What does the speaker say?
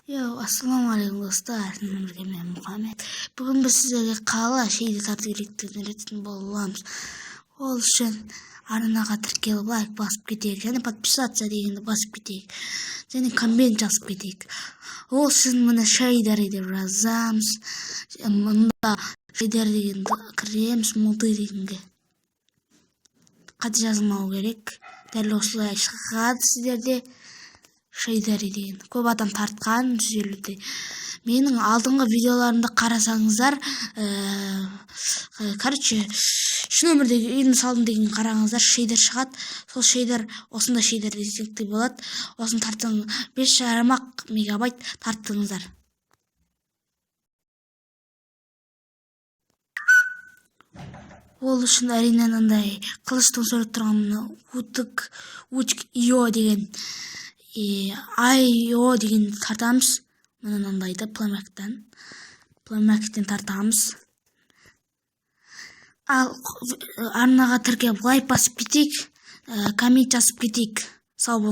Йоу, ассалаумағалейкум, достар! Сіздермен бірге мен, Мұхаммед. Бүгін біз сіздерге қалай шейдер тарту керектігін үйрететін боламыз. Ол үшін арнаға тіркеліп, лайк басып кетейік және подписаться дегенді басып кетейік және коммент жазып кетейік. Ол үшін міне, шейдер деп жазамыз. Мында шейдер дегенді кіреміз, моды дегенге қате жазылмау керек. Дәл осылай шығады сіздерде. Шейдер деген көп адам тартқан 150-де. Менің алдыңғы видеоларымды қарасаңыздар, короче, шын өмірдегі үйін салдым деген қараңыздар, шейдер шығады. Сол шейдер, осындай шейдер десек те болады. Осыны тартсаң, 5,5 ақ мегабайт тарттыңыздар. Ол үшін, әрине, мынандай қылыштың суреті тұрған мына утык учк ио деген, IO деген тартамыз. Мына мынандайды Плеймаркеттен тартамыз. Ал арнаға тіркеліп, лайк басып кетейік, коммент жазып кетейік. Сау бол.